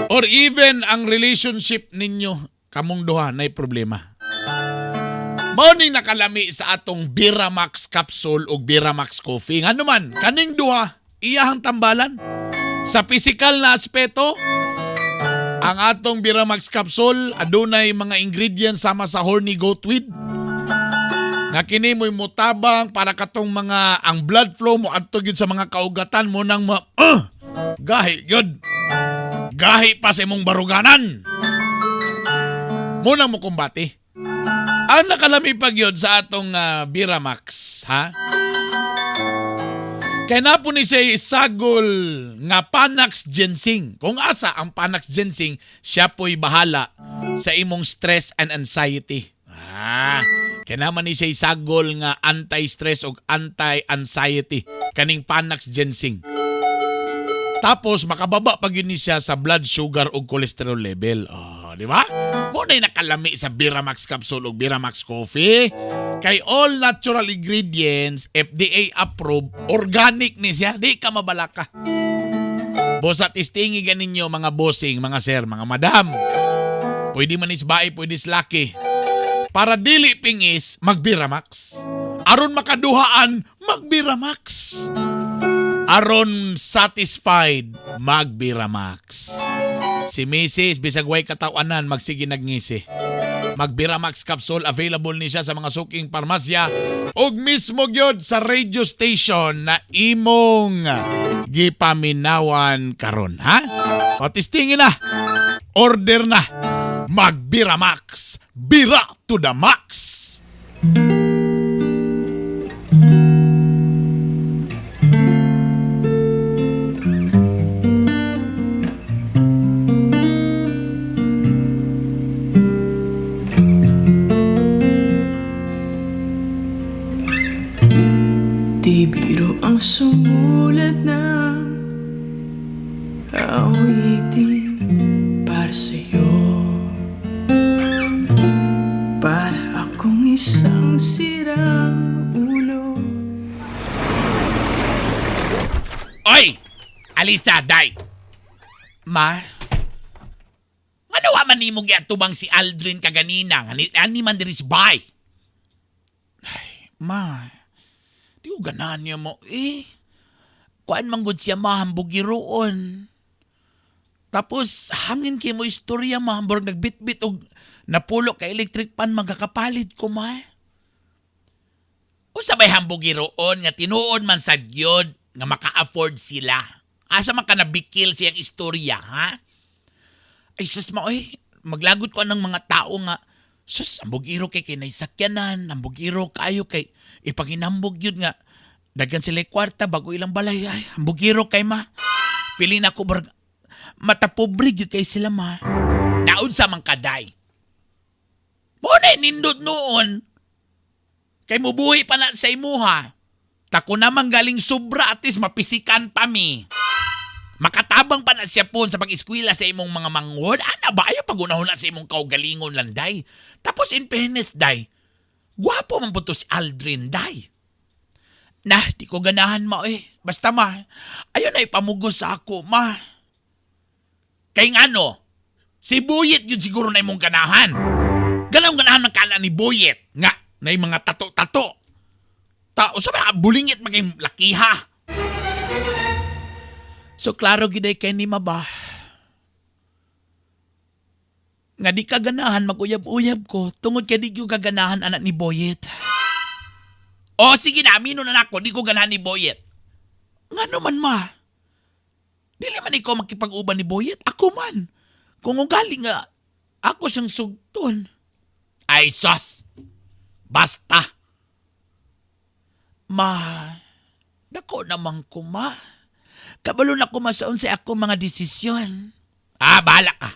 Or even ang relationship ninyo kamong duha nay problema. Mao ning nakalami sa atong Biramax capsule ug Biramax coffee. Ngano man, kaning duha iyahang tambalan. Sa physical na aspeto, ang atong Biramax capsule adunay mga ingredients sama sa horny goat weed. Nga kini mo'y mutabang para katong mga ang blood flow mo adto gyud sa mga kaugatan mo nang gahi gyud. Gahi pa sa imong baruganan. Mo nang mo kumbati. Ang nakalami pa gyud sa atong Biramax, ha? Kay na po ni siya sagol nga Panax Ginseng. Kung asa ang Panax Ginseng, siya po'y bahala sa imong stress and anxiety. Ah, kay naman ni siya sagol nga anti-stress o anti-anxiety kaning Panax Ginseng. Tapos makababa pag yun ni siya sa blood sugar ug cholesterol level. Oh, di ba? Mo na nakalami sa Biramax capsule ug Biramax coffee. Kay all natural ingredients, FDA approved, organic ni siya, di ka mabalaka. Bosa testingi ganinyo mga bossing, mga sir, mga madam. Pwede man is bae, pwede is laki. Para dili pingis, magbiramax. Aron makaduhaan, magbiramax. Aron satisfied, magbiramax. Si Mrs. bisag way katawanan, magsige nagngisi. Magbiramax capsule available ni siya sa mga suking parmasya ug mismo gyud sa radio station na imong gipaminawan karon, ha? O testingin na. Order na. Magbiramax. Bira to the max. Di biro ang sumulat ng awitin para sa'yo. Para akong isang sirang ulo. Oy! Alisa, day! Ma? Ano wa man nimo giatubang si Aldrin kaganina? Ani, ani man diri bay. Ay, ma. Di ko ganahan niya mo. Eh, kuan man gud siya ma, hambugiroon. Tapos, hangin kay mo istorya ma, hamburg nagbitbit og napulo ka electric pan, magkakapalit ko ma. Unsa bay hambugiroon nga tinuod man sad gyud nga maka-afford sila. Asa man ka nabikil siyang istorya, ha? Ay sus ma oy, maglagot ko anang mga tao nga sus ang bugiro kay kinay sakyanan, ang bugiro kayo kay ipaginambog yun nga daghan sila kwarta bago ilang balay, ay ang bugiro kay ma. Pili na ko barg matapobre gyud kay sila ma. Naunsa man kaday. Mo na nindot noon. Kay mubuhi pa na sa imuha. Tako naman galing sobra at least mapisikan pa mi. Makatabang pa na siya po sa pag-eskwela sa imong mga manghod. Ana ba? Ayaw pagunahon na sa imong kaugalingon landay. Tapos in fairness, day, gwapo man po to si Aldrin, day. Nah, di ko ganahan ma eh. Basta ma, ayaw na ipamugos sa ako, ma. Kay ngano, si Buyet yun siguro na imong ganahan. Ganang ganahan ng kala ni Buyet. Nga, na yung mga tato-tato. Tao, sa mga bulingit maging lakiha. So, klaro giday kay ni maba. Nga di ka ganahan mag-uyab-uyab ko tungod kay di ko kaganahan anak ni Boyet. O sige na, amino na nako, di ko ganahan ni Boyet. Nga naman ma. Dili man ikaw makipag-uban ni Boyet, ako man. Kung ugali nga, ako siyang sugton. Ay, sos. Basta. Ma, dako naman ko, ma. Kabalo na ko masaon sa ako mga desisyon. Ah, bahala ka.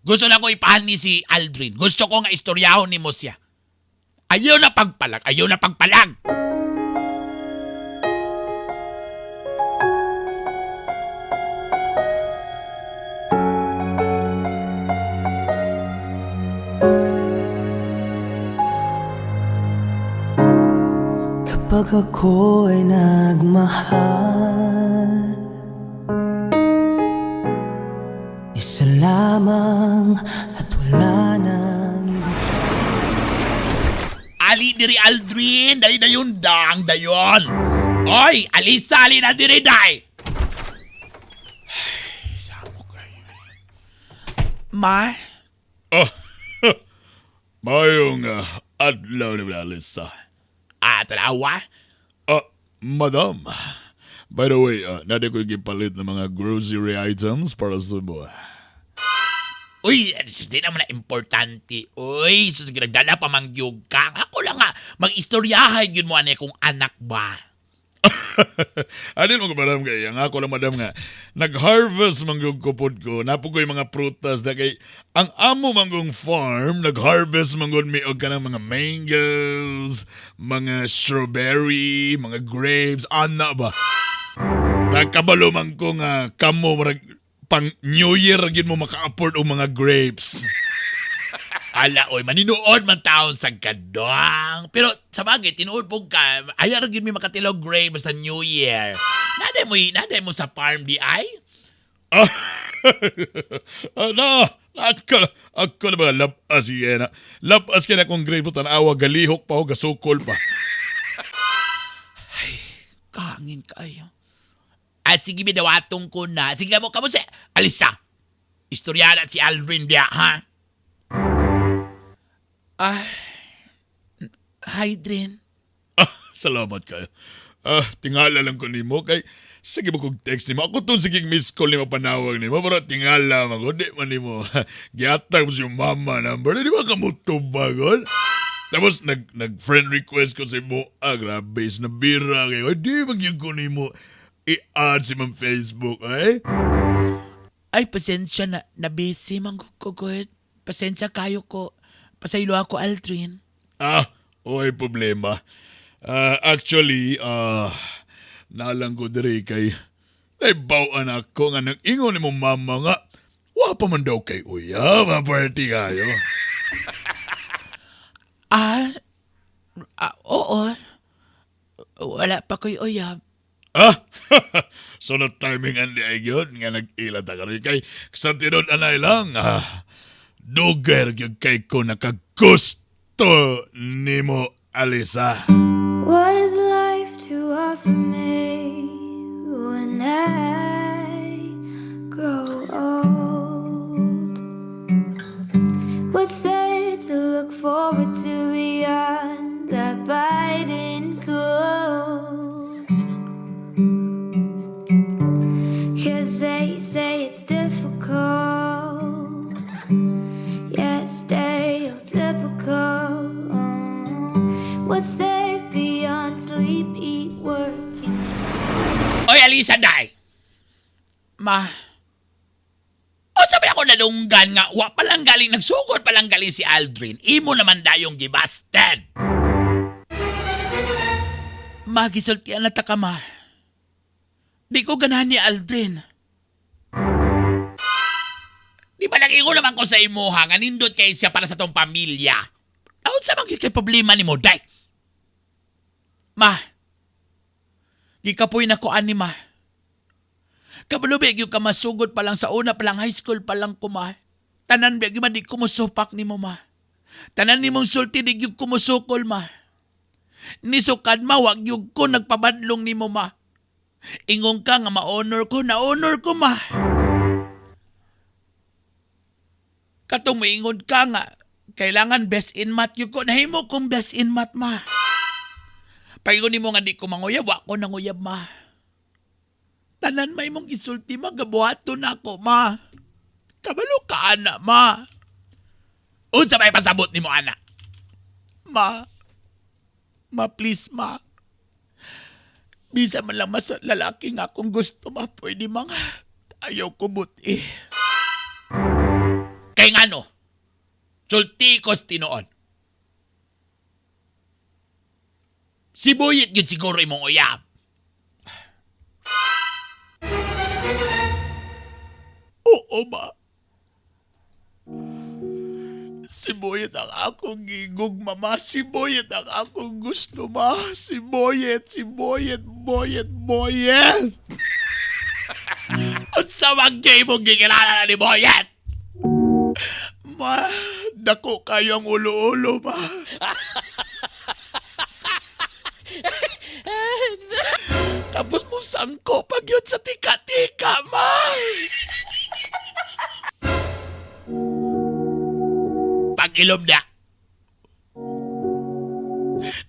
Gusto na ko ipahan ni si Aldrin. Gusto ko nga istoryahon ni mo siya. Ayaw na pagpalag, ayaw na pagpalag. Kapag ako ay nagmahal, isa lamang at wala nang iba. Ali diri Aldrin, dali dayon dang dayon. Oy, alisa ali na diri day. Ay, samo kayo. Ma, Oh, mayong adlaw ni Alisa. Ah, tanawa. Ah, madam. By the way, nadi ko gipalit ng mga grocery items para sa mo. Uy, di naman na importante. Uy, sus, nagdala pa mangyug ka. Ako lang nga, mag-istoryahay yun mo ani kung anak ba. Adin mo ko madam kay ang ako lang madam nga nag-harvest manggong kupod ko napugoy mga prutas da kay ang amo manggong farm nag-harvest manggong mi og kanang mga mangoes, mga strawberry, mga grapes, ana ba. Nakabalo man ko nga kamo murag pang New Year gyud mo maka-afford og mga grapes. Ala, oy, maninuod man taon sa gadong. Pero sa bagay, tinuod po ka, ayaw rin mi makatilog gray basta New Year. Naday mo sa farm di ay? Ah, na, ako, ako na ba, labas iya na. Labas kaya na kung grapes, tanawa, galihok pa o, gasukol pa. Kahangin kayo. Ah, sige, bidawatong ko na. Sige mo, kamo si Alisa. Istorya na si Alvin biya, ha? Ah, hi, Drin. Ah, salamat kayo. Ah, tingala lang ko nimo kay sige mo kog text nimo. Ako tong sige miss call nimo panawag nimo pero tingala man ko di man nimo. Gihatag mo si mama number di ba ka mutubag? Tapos nag nag friend request ko sa imo. Ah, grabe is nabira kayo. Ay, di man gyud ko nimo i-add sa imong Facebook ay. Ay, pasensya na. Na-busy man ko, good. Pasensya kayo ko. Pasaylo ako, Aldrin. Ah, oy problema. Ah, actually, nalang ko diri kay naibawan ako nga nag-ingon ni mong mama nga wa pa man daw kay uyab, party kayo. Ah, ah, oo. Wala pa ko'y uyab. Ah, so na timing ang di ay yun nga nag-ila ta karon kay sa tinud anay lang dugay gyud kay ko nakagusto nimo Alisa. What is life to offer me when I grow old? What's there to look forward to beyond that biting cold? 'Cause they say it's difficult, yeah, stereotypical. What's there beyond sleep, eat, work, and school? Oy, Alisa, day! Ma, o sabi ako nadunggan nga, wa palang galing, nagsugod palang galing si Aldrin. Imo naman dayong gibasted. Ma, gisultian na ta ka, ma. Di ko ganahan ni Aldrin. Di ba nag-ingon naman ko sa imuha nga nindot kay siya para sa tong pamilya? Naon sa man gyud kay problema nimo, day? Ma, gikapoy na ko ani, ma. Kabalo ba gyud ka masugod pa lang sa una pa lang high school pa lang ko, ma. Tanan ba gyud ma di ko mosupak nimo, ma. Tanan nimong sulti di gyud ko mosukol, ma. Nisukad, ma, wag gyud ko nagpabadlong nimo, ma. Ingon ka nga ma-honor ko, na-honor ko, ma. Katong moingon ka nga, kailangan best in math gyud ko. Nahimo kong best in math, ma. Paingon nimo nga di ko manguyab, wa ko nanguyab, ma. Tanan may mong gisulti, ma, gabuhaton ako, ma. Kabalo ka, ana, ma. Unsa may pasabot nimo ana? Ma, ma please ma. Bisa man lang mas lalaki nga akong gusto ma, pwede mga ayaw ko buti. Kay ngano? Sulti ko sa tinuod. Si Boyet yun siguro imong uyab. Oo ma. Si Boyet ang akong gigog, mama. Si Boyet ang akong gusto, ma. Si Boyet, si Boyet, Boyet, Boyet. Unsa man kay imong gikilala na ni Boyet? Ma, dako kayo ang ulo-ulo, ma. Tapos mo sangko pag yun sa tika-tika, ma. Pag-ilom na.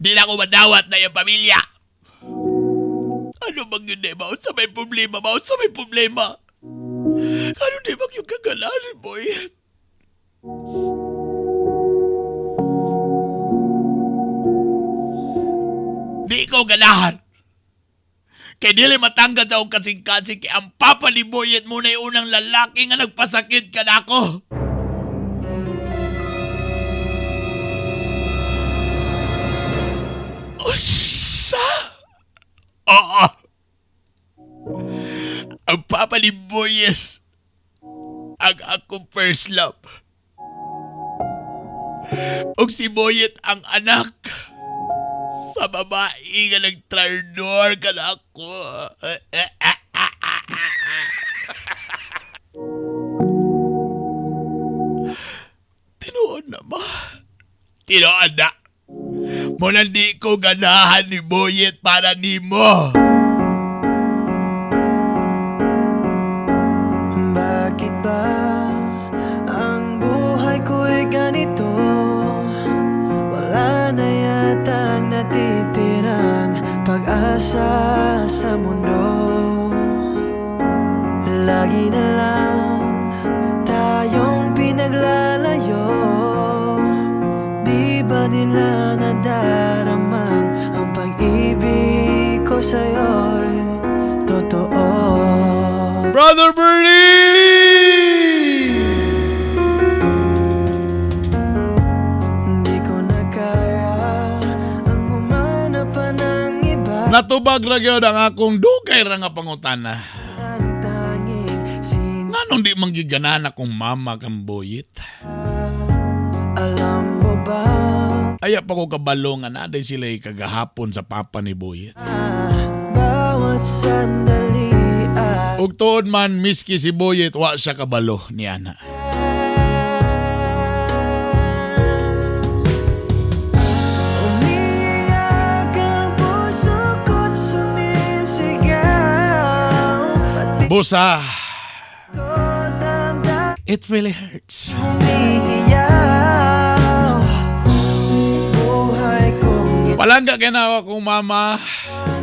Di na ako madawat na iyong pamilya. Ano bang yun, eh? Maun sa may problema, maun sa may problema. Ano di bang yung kagalanin, boy? Di ko ganahan. Kay dili matanggal sa akong kasing-kasing kay ang papa ni Boyet muna yung unang lalaki nga nagpasakit ka na ako. Usa! Oo! Ang papa ni Boyet ang akong first love. Ug si Boyet ang anak sa babae nga nagtraidor ka na ako. Tinuod na ma. Tinuod na. Muna di ko ganahan ni Boyet para nimo. Bakit ba ang buhay ko'y ganito? Wala na yatang natitirang pag-asa sa mundo. Lagi na lang tayong pinaglalayo. Di ba nila nadaramang ang pag-ibig ko sa'yo'y totoo? Brother Bernie! Hindi ko na kaya ang humanap pa ng iba. Natubag ra gyud ang akong dugay ra nga pangutana. Ang tanging sin Nganong di man gyud ganahan akong mama kang Boyet? Alam mo ba Aya pa ko kabalo nga naa day sila kagahapon sa papa ni Boyet. bawat sandali ay Ug tuod man miski si Boyet wa siya kabalo ni ana. Umiiyak ang puso ko't sumisigaw. Pati Busa, ko damdam it really hurts. humihiyaw. Buhay kong Palangga kay na akong mama.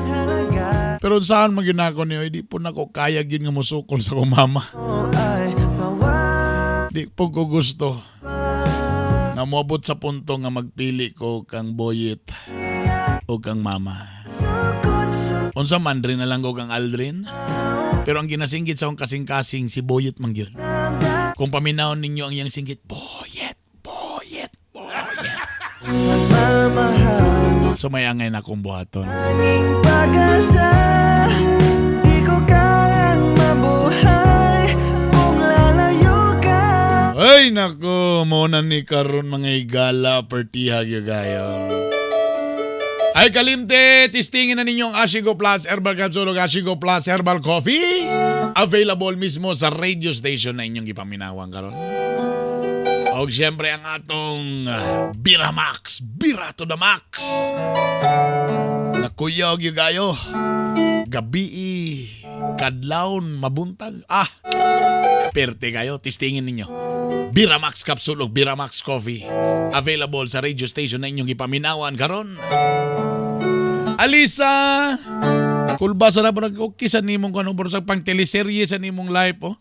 halaga Pero saan man gyud nako niyo, di po nako kaya gyud nga mosukol sa akong mama. ay mawala. Di po ko gusto nga moabot sa punto nga magpili ko kang Boyet o kang mama. Sukot sa Unsa man rin na lang ko kang Aldrin. Pero ang ginasinggit sa akong kasing-kasing si Boyet man gyud. Kung paminawon ninyo ang iyang singgit, Boyet, Boyet, Boyet. pagmamahal, So may angay na akong buhaton. tanging pag-asa. Di ko kayang mabuhay kung lalayo ka. Ay nako, mo na ni karon mga igala partiha gyud kayo. Ay kalimte, tistingin na ninyo ang Ashigo Plus Herbal Capsule ug Ashigo Plus Herbal Coffee. Available mismo sa radio station na inyong gipaminawang karon. Og siyempre ang atong Bira Max, Bira to the Max. Nakuyog gyud kayo. Gabi, kadlawon, mabuntag. Ah, perte kayo, tistingin ninyo. Biramax Capsule ug Biramax Coffee. Available sa radio station na inyong gipaminawan karon. Alisa! Kulba sa na po nag-okay sa nimong kano sa pang teleserye sa nimong life oh.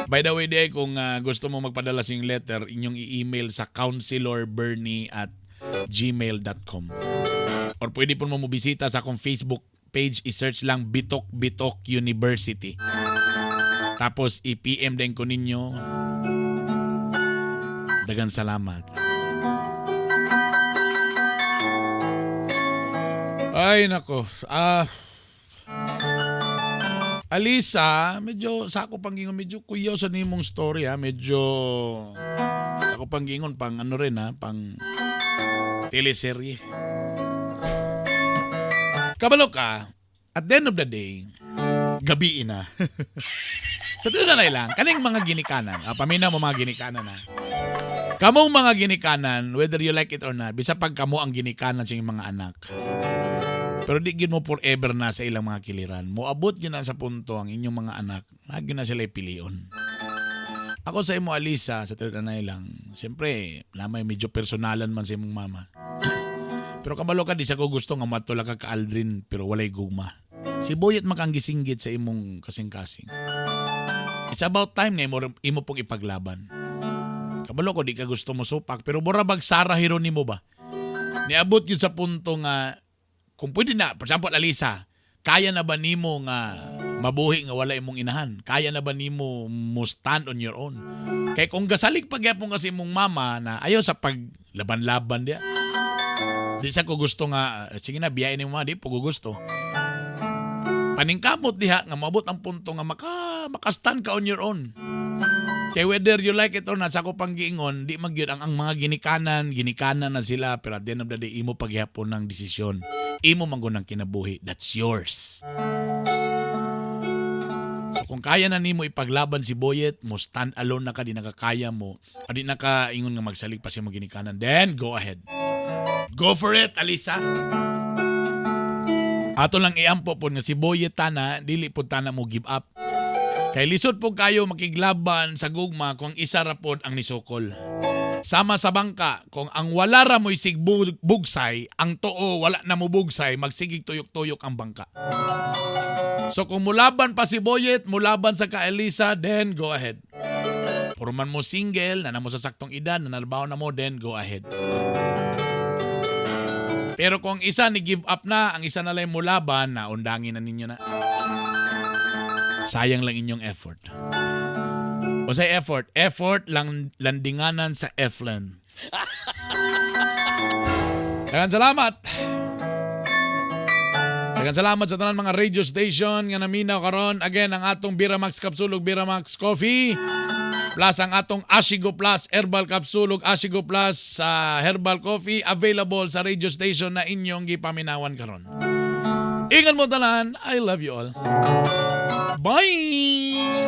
By the way, di kung gusto mo magpadala sa inyong letter, inyong i-email sa counselorbernie@gmail.com. Or pwede po mo mobisita sa akong Facebook page, i-search lang Bitok Bitok University. Tapos i-PM din ko ninyo. Dagan salamat. Ay nako. Alisa, medyo sa ako panggingon, medyo kuyaw sa nimong story ha, medyo sa ako panggingon pang ano rin ha, pang teleserye. Kabalo ka, at the end of the day, gabi na. Sa tinuod na lang, kaning mga ginikanan, paminaw mo mga ginikanan ha. Kamong mga ginikanan, whether you like it or not, bisa pag kamo ang ginikanan sa inyong mga anak, pero di gyud mo forever na sa ilang mga kiliran. Moabot gyud na sa punto ang inyong mga anak, na gyud na sila pilion. Ako sa imo, Alisa, sa tinuod na lang, siyempre, lamay medyo personalan man sa imong mama. Pero kabalo ka, di sa ko gusto nga matula ka ka Aldrin, pero walay gugma. Si Boyet makang gisinggit sa imong kasing-kasing. It's about time na imo pong ipaglaban. Kabalo ko, di ka gusto mo supak, pero mura bag Sarah Geronimo ba? Niabot yun sa punto nga, kung pwede na, for example, Alisa, kaya na ba nimo nga mabuhi nga wala imong inahan? Kaya na ba nimo mo stand on your own? Kay kung gasalig pagyapon kasi imong mama na ayaw sa paglaban-laban diya. Di sa ko gusto nga, sige na, biyain nimo, di po ko gusto. Paningkamot diha nga maabot ang punto nga maka-stand ka on your own. Kay whether you like it or not, sa ako pang giingon, di magyud ang mga ginikanan, ginikanan na sila, pero at the end of the day, imo paghihapon ng desisyon. Imo man gud ang kinabuhi. That's yours. So kung kaya na nimo ipaglaban si Boyet, mo stand alone na ka, di nakakaya mo, o di naka ingon nga magsalig pa siya mo ginikanan, then go ahead. Go for it, Alisa. Ato lang iampo po nga si Boyet tana, dili po tana mo give up. Kay lisod po kayo makiglaban sa gugma kung isa ra pod ang nisukol. Sama sa bangka, kung ang wala ra mo'y bugsay, ang tuo wala na mo bugsay, magsigig tuyok-tuyok ang bangka. So kung mulaban pa si Boyet, mulaban sa ka Elisa, then go ahead. Puro man mo single, na mo sa saktong edad, na na mo, then go ahead. Pero kung isa ni give up na, ang isa na lang mulaban, na undangin na ninyo na. Sayang lang inyong effort. O sa effort, effort lang landinganan sa Eflen. Daghang salamat. Daghang salamat sa tanan mga radio station nga naminaw karon. Again, ang atong Biramax Capsule ug Biramax Coffee. Plus ang atong Ashigo Plus Herbal Capsule ug Ashigo Plus sa Herbal Coffee available sa radio station na inyong gipaminawan karon. Ingat mo tanan. I love you all. Bye!